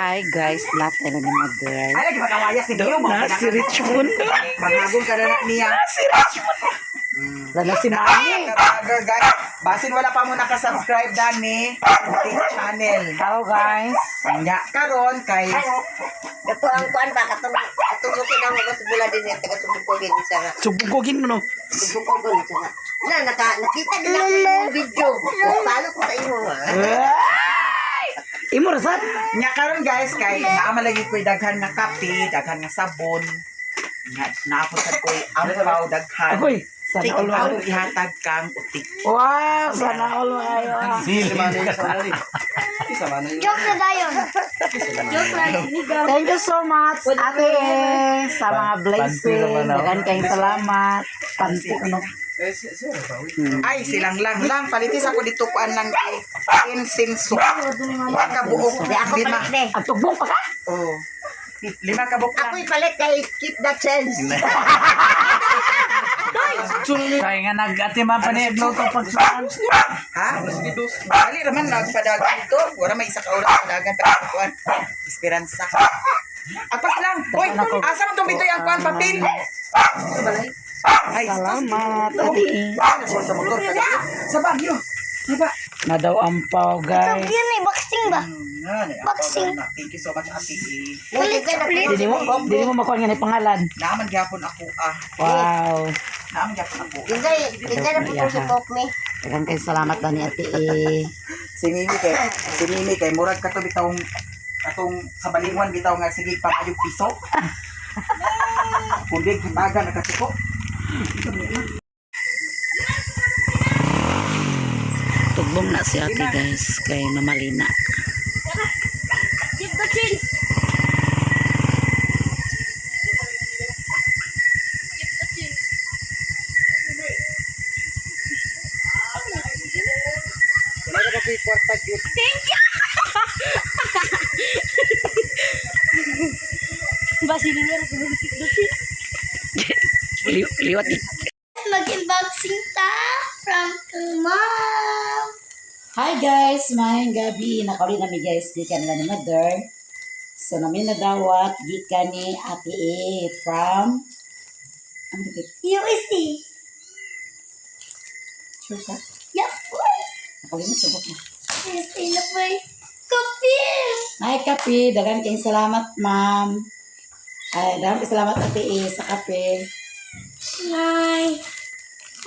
Hi guys, lahat na ni Mother. Ay, lagi makawaya si Mio. Doon na si Richmond. Maghagong ka na na niya. Si Richmond. Wala si Mami. Katagar, guys. Basin wala pa mo nakasubscribe, Dani. Ating channel. Hello guys. Nya, karon kay Ito ang kuan ba katong katong okay na mo bula din niya taga Subuko gini siya nga. Subugogin mo no. Subuko gini siya nga. Na naka nakita gid ako imong video. Follow ko sa imo. Ay! Imo rasat. Nya karon guys kay naa man lagi ko'y daghan nga kape, daghan nga sabon. Nya naapod sad ko'y ampaw daghan. Agoy, sana all Ako ihatag kang utik. Wow, sana all ayo. Joke na dayon. Joke na. Thank you so much, Ate, sa mga blessing. Daghan kayong salamat. Panty ano. Ay, silang lang lang palitis ako dito kuan lang kay insinso. Kabuok Di ako lima. palit de. Ang tugbong pa ka? Oh. Lima kabuok lang. Ako ipalit kay keep the change. Kaya nga nag-ati man pa ni luto pagsuan. Ha? Dali raman nagpadagan dito. Wala may isa ka oras padagan pa sa kuan. Esperanza. Apas lang. Hoy, asa man tong bitoy ang kuan papel? Ay, Salamat, Ate. Sa motor ka. Sa Baguio. Diba? Na daw ampaw, guys. Yun ay boxing ba? Boxing. Thank you so much, Ate. E. Ulit ulit. Dili mo makuha nga ni pangalan. Naaman gyapon ako ah. Wow. Naaman gyapon ako. Kinsa kinsa na po si Pokme. Daghan kayong salamat Dani Ate. E. Si Mimi kay murag kato bitawng atong sa balingon bitaw nga sige pangayog piso. Kundi hitagan nakasuko. Tugbong na si Ate guys kay Mama Lina. Keep the change. Keep the change. Wala na ba ko'y kwarta gyud? Thank you. Basiliner ko keep the change. Liwat Mag-unboxing ta from kang mom. Hi guys, maayong gabi. Nakauli na mi guys gikan nila ni Mother. So namin nadawat gikan ni Ate E from ano ba? USA. Sure ka? Yeah, of course. Nakalimot sa na. USA na po. Kape! Hi kape, daghan kayong salamat ma'am. Ay, daghan kayong salamat Ate E sa kape. Nay.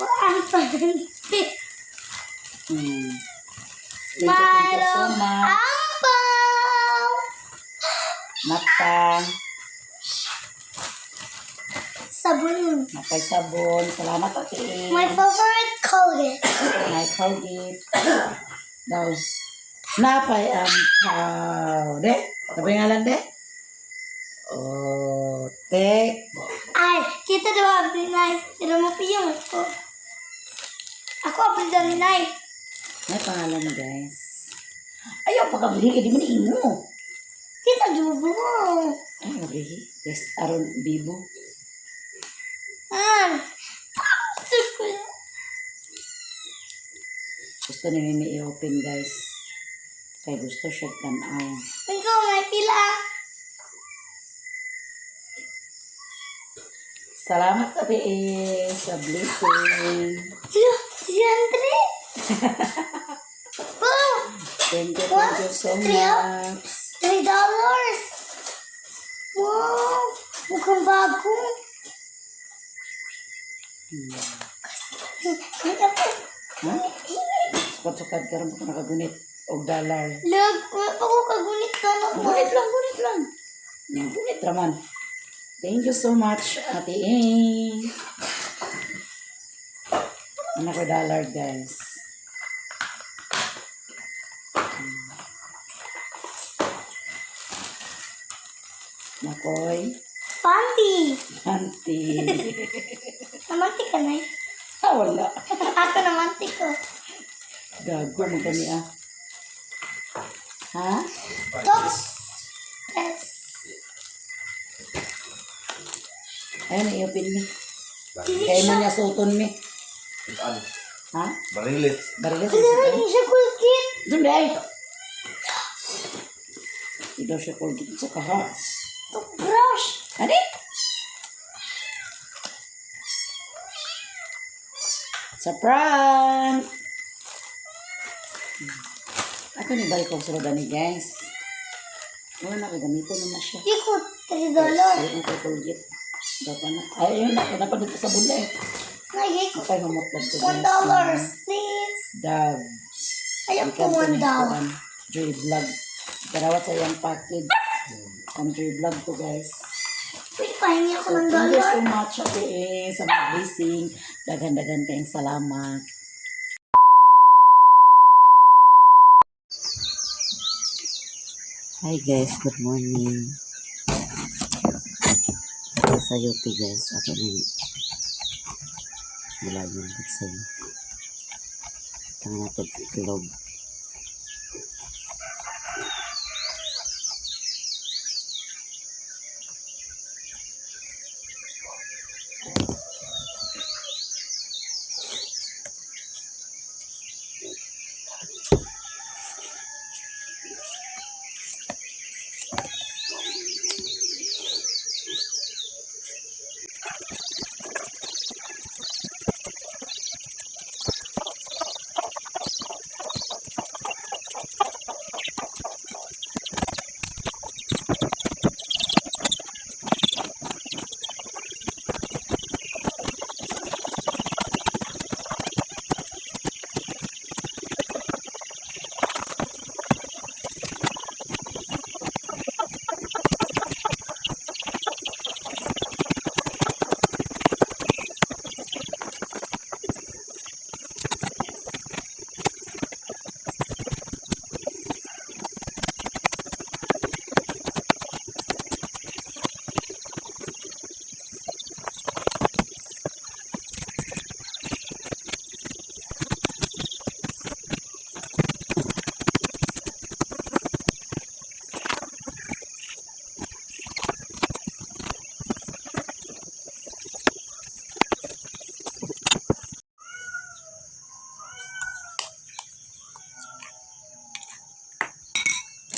Ang panty. Thank you so Mayroong much. ampaw. Mata, Sabon. napay sabon. Salamat Ate E. My favorite Colgate. May Colgate. Daw. Napay ampaw. De? Napay ngalan de? Oh, tek. Ay, kita daw abri nay. Pero mo piyong ko. Ako abri daw ni nay. May pangalan guys. Ayaw pagkablihi, di mo ni imo. Kita jubo. Ay, kablihi. Guys, aron bibo. Ah. Sus ko. Gusto ni Mimi i-open guys. Kay gusto siya tanaw. Ikaw may pila. Salamat Ate E sa blessing. Hello, 300. Oh, Thank you so much. $3. Wow, mukhang bago. Ha? Sukad-sukad ka rin baka nakagunit og dollar. Look, wala pa ko kagunit na lang. Gunit lang, gunit lang. Yan, gunit raman. Thank you so much, Ate A. Ano ko dollar, guys? Nakoy, Panty. auntie. Namanti ka na eh. Ah, wala. Ako namanti ko. Gago mo kami ah. Ha? Tops. Yes. Ayun, i-open mi. Kaya mo niya suoton mi. Ha? Barilis. Barilis. Wala, hindi siya Colgate. Doon ay. Di daw siya Colgate sa kaha. Toothbrush. Ani? Sa prank! Ako ni balik ko sa ni guys. Wala na kay gamiton na na siya. Di ko $3. Ayun ang kay Colgate. Dapat na. Ay, ayun na. Dapat dito sa bula eh. Nay, ko Okay, humot lang to $1, guys. please. Dove. Ayaw ko $1. Joy Vlog. Karawat sa iyang package. Ang Joy Vlog to guys. Pwede pahingi ako So, ng thank you dollar. so much, Ate E, sa mga blessing. Daghan-daghan kayong salamat. Hi guys, good morning. Ito sa UP guys, ako ni mula yung sa'yo. Tanga natin itlog.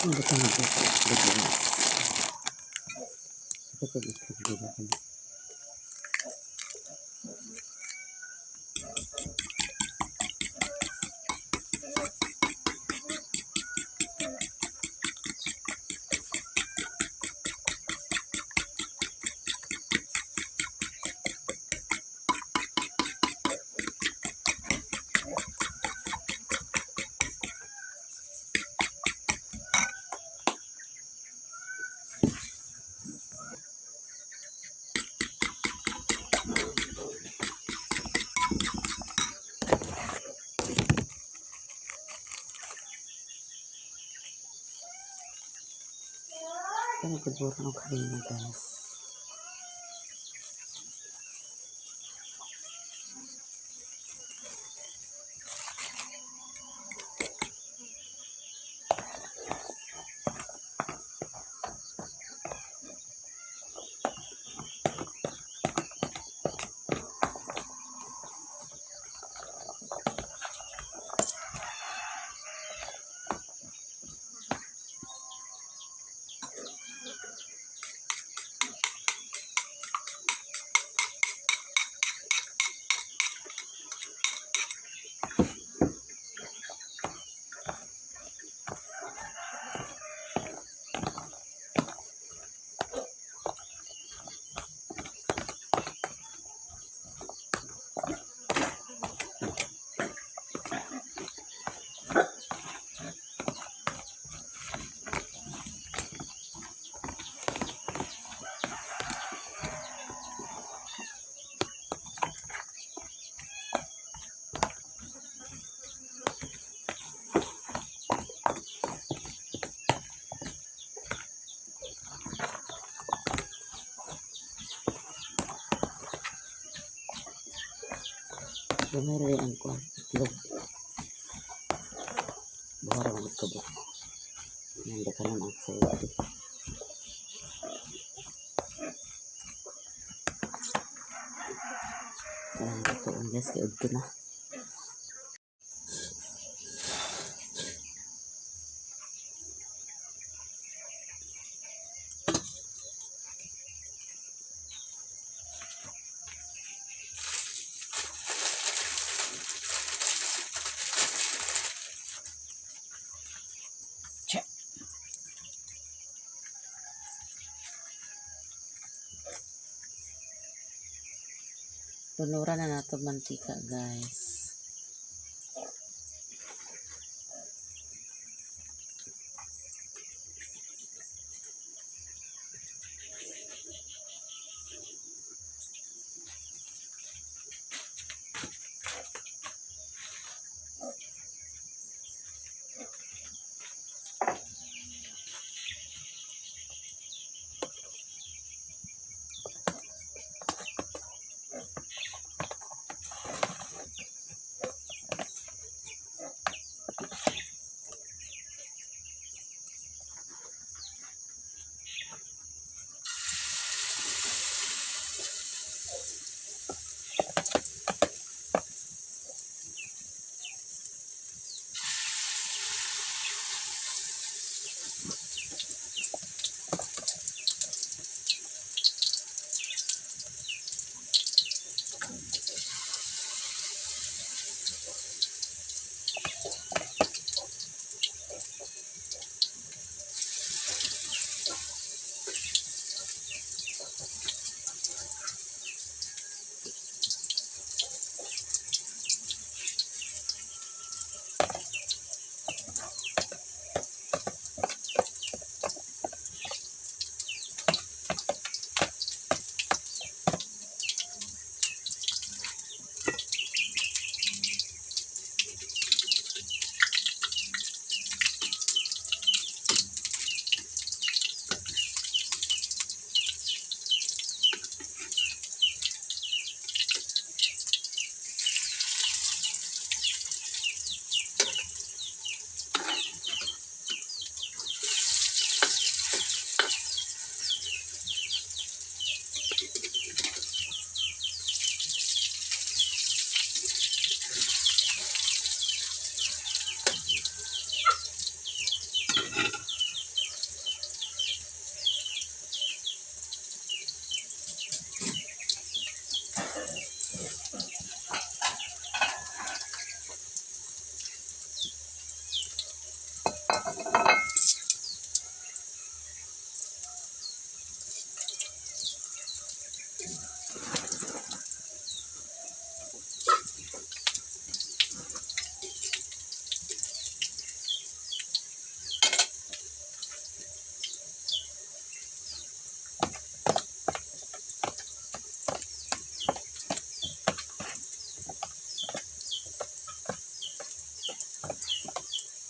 Ang gusto ng itlog. Ito itlog dito. Ito nagkaburo ng karina guys. Gamay rin ang kuwan. Itlog. Buhara mo magkabot. Nanda ka lang ang sayo. Parang totoo guys, kay udto na. Lunuran na nato mantika, guys.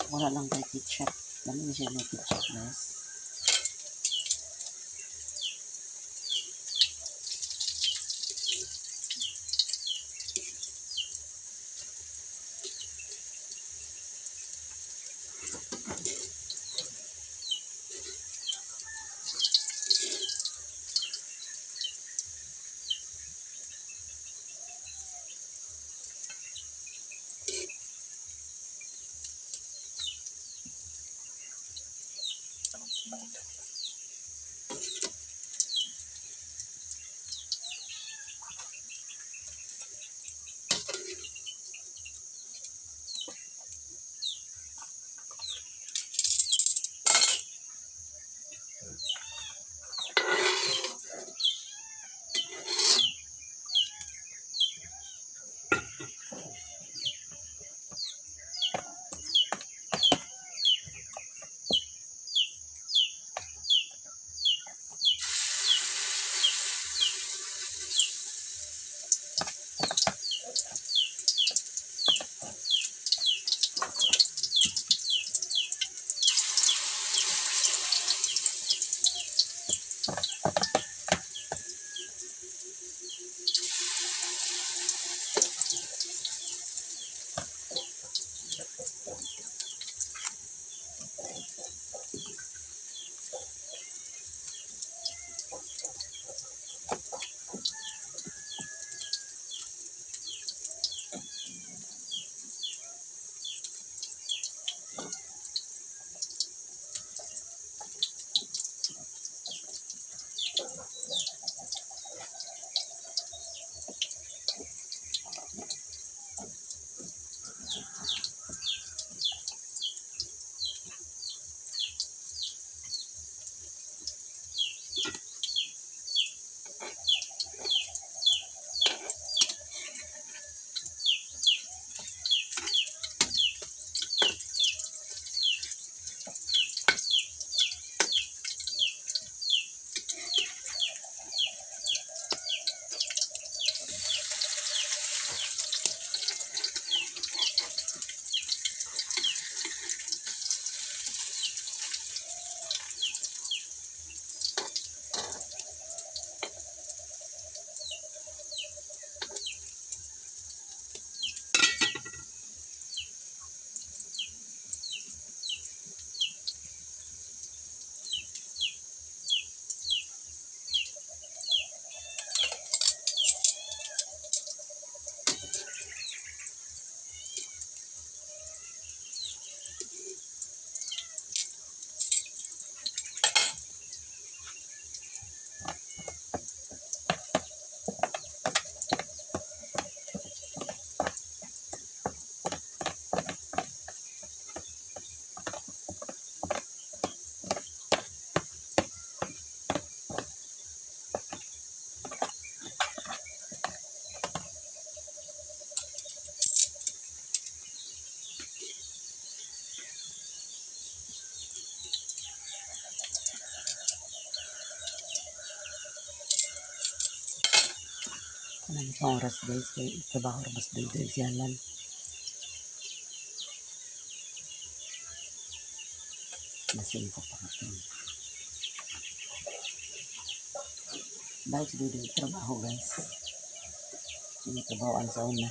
Wala lang tayo ketchup. Dami na siya may ketchup, guys. Ano pa oras, guys, kay trabaho ra mas dugay siyalan. Lasing ko pa katon. Balik si Dudoy trabaho, guys. Hindi trabahoan sa una.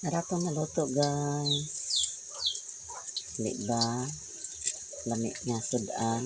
Narato maluto, guys. Di ba? Lami nga sudan.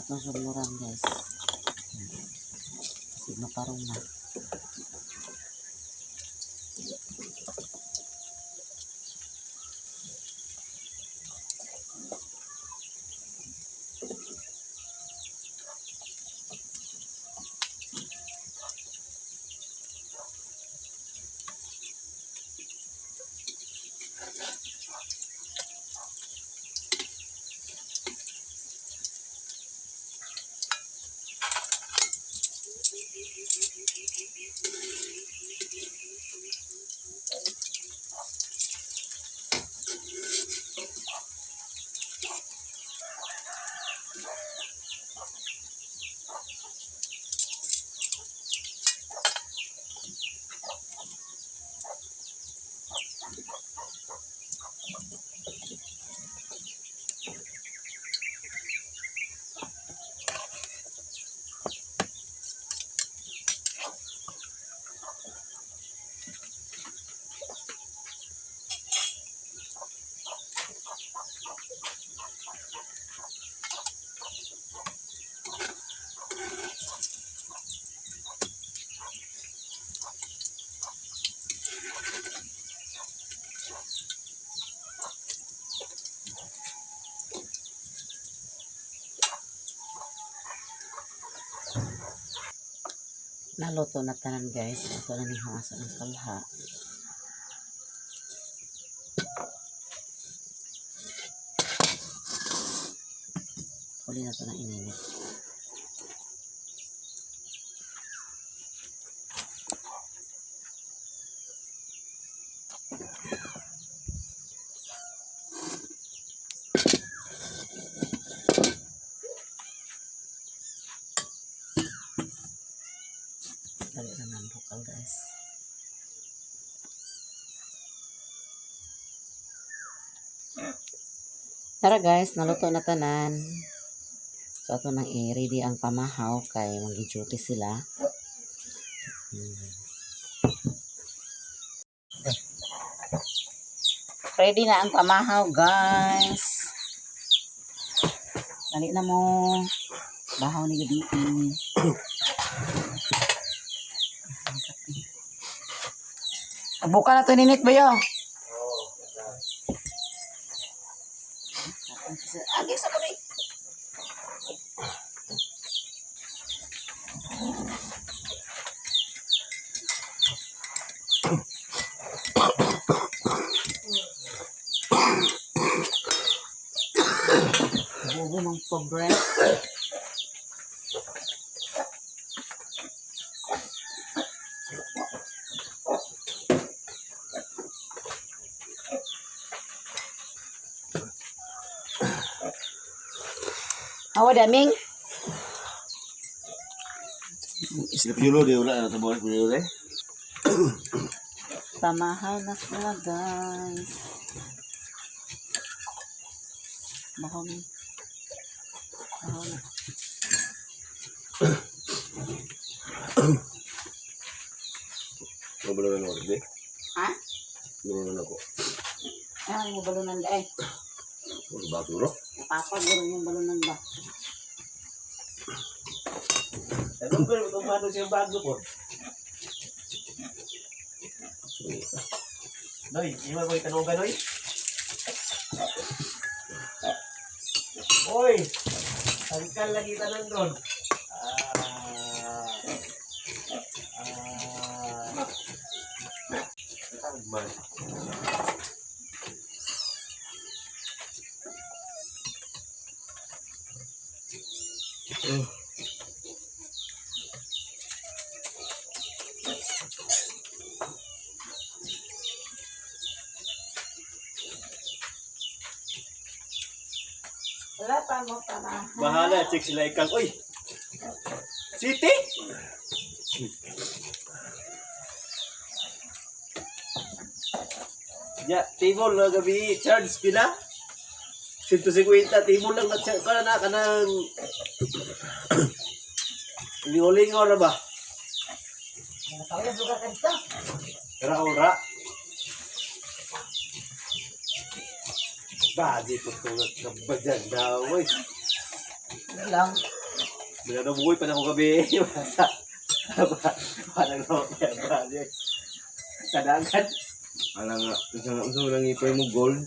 Atong suluran, guys. Kasi maparong na. Naluto na tanan, guys. Ito na ni hugasan ang kalha. Uli na ito ng ininit. Dali na ng bukal, guys. Tara guys, naluto na tanan. So ato nang i-ready ang pamahaw kay magi-duty sila. Ready na ang pamahaw, guys. Dali na mo. Bahaw ni gabi. Buka na to ninit ba yo? Agi sa kundi. Bobo mang pobre. Awa daming. Pinulo di wala na tabo pinulo eh. Pamahaw na sila, guys. Baka may. Bahaw na. Mabalunan ako di. Ha? Mabalunan ako. Ay, mo balunan da eh. Wala ba turo? Napapag yung balunan ba? Ano ba itong bago siya bago po? Noy, iwan ko itanong ka, Noy. Oy! Tangkal lagi tanan doon. Ah. Ah. Man. Wala pa mo pamahaw. Bahala, check sila ikang. Oy! City? Ya, table na gabi, charge pila? 150, table lang na charge. Kana na, kanang... Lingo-lingo na ba? Nakawin lugar ka dito. Ora, ora. Baji ko tulad ka ba dyan daw, oy? Ano lang. Wala na buhay pa na ako gabi. Basta. Parang no, baji. Kadagan. Ala nga, unsa nga unsa lang ipay mo gold.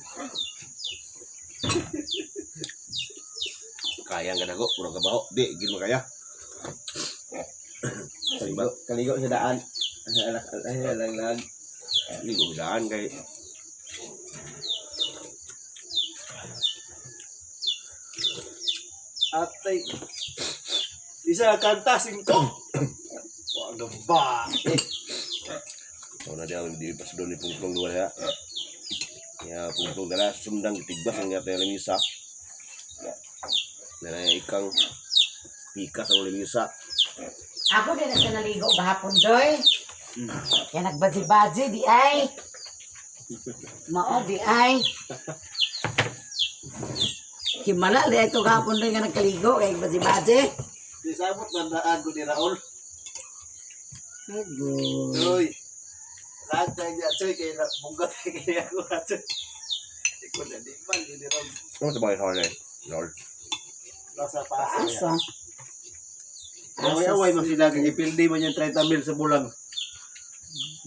Kaya nga nako, puro ka baho. Di, gid mo kaya. Kaligo, kaligo sa daan. Alak alak lag. Ligo daan kay Atay. Isa kanta, singko. Wag ba? So na diyan di pas doon ni pungplong luar ya. Ya pungplong dala sundang tigbas ang yata lemisa. Dala ikang pikas ang lemisa. Ako din na siya naligo gahapon, doy. Kaya nagbaji-baji, di ay. Mao, di ay. Himala, di ay ito gahapon, doy, nga nagkaligo. Kaya nagbaji-baji. Di sabot man daan ko ni Raul. Agoy. Uy. Lahat tayo niya, choy. Kaya na, bungga tayo kaya ako, choy. Ikaw na, di man, di Raul. Ano sa bagay sa Lord. Nasa pasa niya. Asa? Away-away man sila, kaya ipildi man yung 30 mil sa bulan.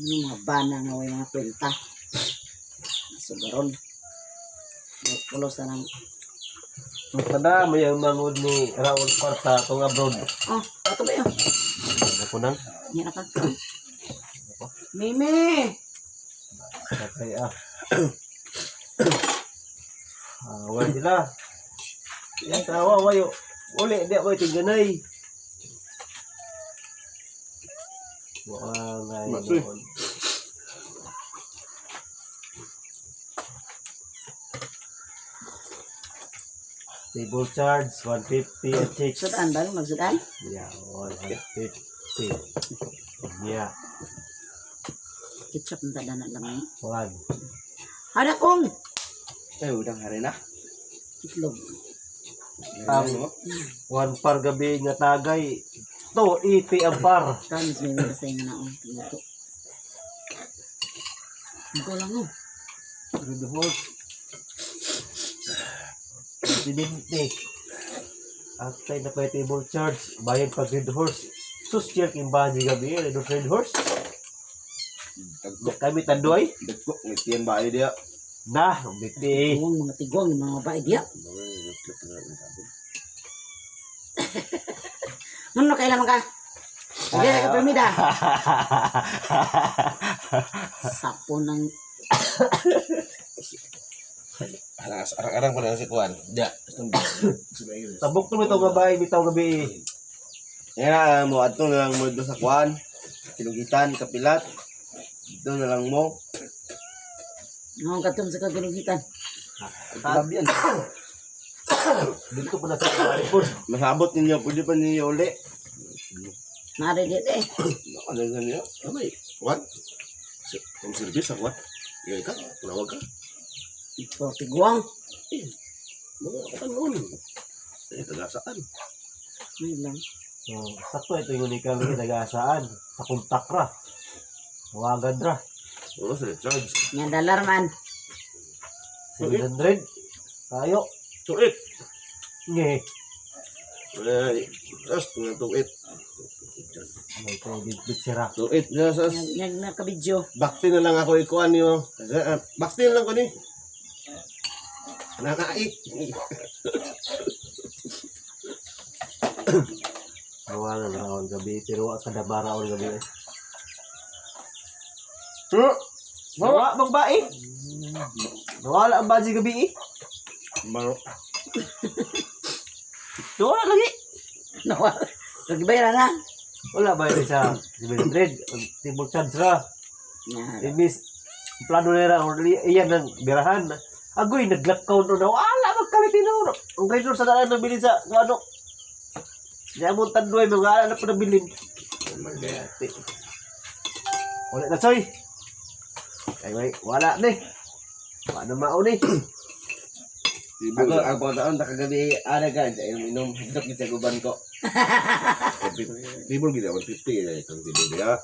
Yung mga bana nga way mga kwenta. Sugaron. Nagpulo sa nang. Magpada mo yung mangod ni Raul Kwarta itong abroad. Oh, ato ba yun? Ano po nang? Yan ka. Mimi! Sakay ah. Ah, wala sila. Yan tawa wayo. Uli di ako tingganay. Mukhang ay Masoy. noon. Table charge, 150 at 6. Sudan ba? Magsudan? Yeah, 150. Yeah, Ketchup na dala na lang eh. one. Hara kong! Ay, udang hari na. Itlog. Ang one par gabi nga tagay. 280 ang par. Promise, Mimi, basta yung naong luto. Ikaw lang oh. Red horse. Presidente. Antay na pa table charge. Bayad pag red horse. Sus, check yung baji gabi. Red horse, red horse. Dagko. Kami tandoy. Dagko. Ngitian ba dia? Na, umbiti. Tigwang, mga tigwang, yung mga babae diya. Ano kailangan ka? Sige, ka permida. Sapo ng Arang-arang pa na si Kuan. Ya. Tabok to bitaw gabi, bitaw gabi. Ya, mo adto na lang mo dito sa kuan. Kilugitan, kapilat. Dito na lang mo. Ngong katum sa kagalugitan. Grabe yan. Dito pa na sa Maripur. Masabot ninyo, pwede pa ninyo uli. Nari dit eh. Ano na niya? Amay. Kuan. Ang service sa Kuan. Iya ka, tunawag ka. Ito, tigwang. Mga kanon. Eh, taga saan? May lang. So, sakto ito yung unika lagi nag-aasaan. Sa kontak ra. Tawagan ra. Oo, sir, charge. Nga dalar man. 700. Tayo. 2.8. Nge. Eh, tas nga 2.8. May credit bit sira. 2.8 na sa Nga nakabidyo. Bakti na lang ako ikuan niyo. Bakti na lang ko ni. Nakait. Tawagan raon gabi. Pero wa kada baraon gabi. Nawa bang bae? Nawala ang baji gabi eh. Maro. Nawala lagi. Nawala. Pagbayara na. Wala ba yun sa 700? Table charge ra. Nga. Imbis plano nila or iyan ng birahan. Agoy naglakaw no na wala magkalit na. Ang gayon sa daan nabilin sa kung ano. Diya mo tanduay mga ala na pa nabilin. Wala na choy. Ay may wala ni. Wala na maon ni. Ako, ang pagkataon, nakagabi, ara ka, sa inom inom, hagdok sa guban ko. Table gid 150 eh kang table dia.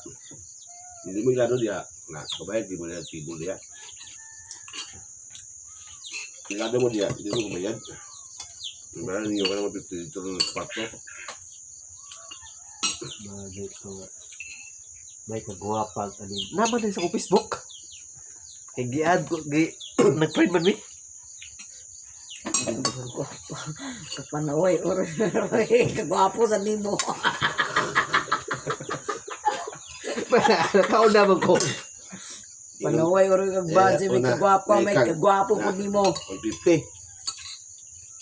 Hindi mo ilado dia. Na, kabayad di mo na table dia. Ilado mo dia, hindi mo kubayad. Meron niyo ka naman 50 dito ng kwarto. Bagay ko nga. May kagwapang alin. Naman din sa ko Facebook. Kay giad ko gi nag-friend man mi. Kapanaway. Oroy. Kagwapo sa nimo. Nakaon naman ko. Panaway. Oroy kagbadji. May Eh, una, kagwapo. May kang- kagwapo po nimo. 150.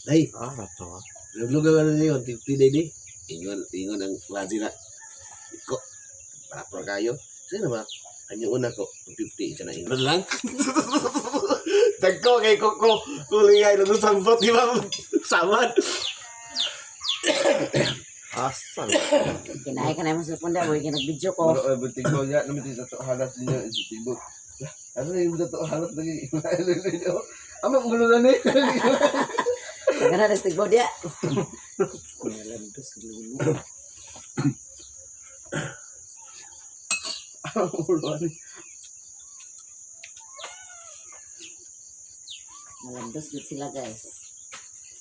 Day, Ah, rato. luglugan ka na niyo, 150 day di. Ingon, ingon ang klase na. Iko, para pro kayo. Sino ba? Anyo una ko, 150 isa na ingon. Ano lang? Dagko kay ko kuling ay nagusambot di ba? Samad. Asa. Kinaay ka na mo sa punda. Uy, kinagbidyo ko. Pero, ay, bunting ko, ya, naman sa to halas ninyo, sa tibok. Ano yung sa to halas lagi? Ama, ang gulo na ni. Gana na stigbo dia. Nalandos lumo. Ang gulo na ni. Nalandos gud sila guys.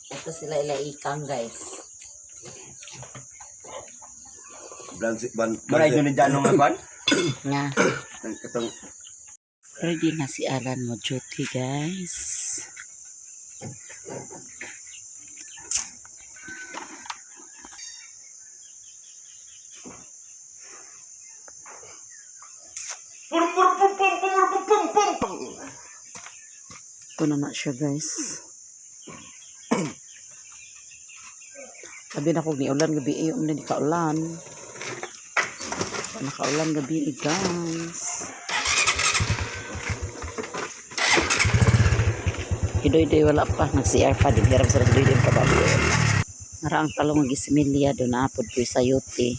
Ito sila ila ikang guys. Blansi ban. Maray ko ni Jano nga kwan? Nga. Katong Ready na si Alan mo duty guys. Ito na na siya, guys. Sabi na kog ni ulan gabi eh, um, di kaulan. Nakaulan gabi eh, guys. Hidoy-doy wala pa. Nag-CR pa. Di hirap sa hidoy-doy kabago. Nara ang talong nga gisimilya do na apod ko sa yote.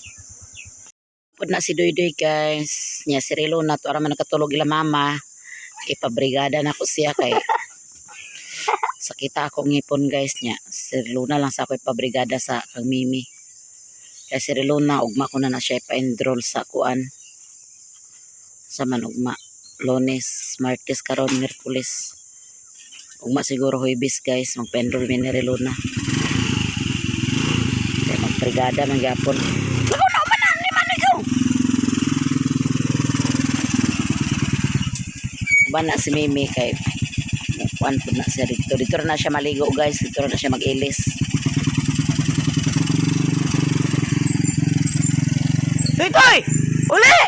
Apod na si Doydoy, guys. Nya si Relo na to ara man nakatulog ila mama. Ipabrigada na ko siya kay sakita ako ngipon, guys, niya. Si Luna lang sa ako ipabrigada sa kang Mimi. Kay si Luna ugma ko na na siya ipa-enroll sa kuan. Sa man ugma. Lunes, Martes karon, Miyerkules. Ugma siguro Huwebes, guys, magpa-enroll mi ni Luna. Kaya magbrigada man gyapon. Lakaw na man ni man ikaw. Uban na si Mimi kay kuan pud na siya dito. Dito na siya maligo, guys, dito na siya mag-ilis. Toy, toy! Uli!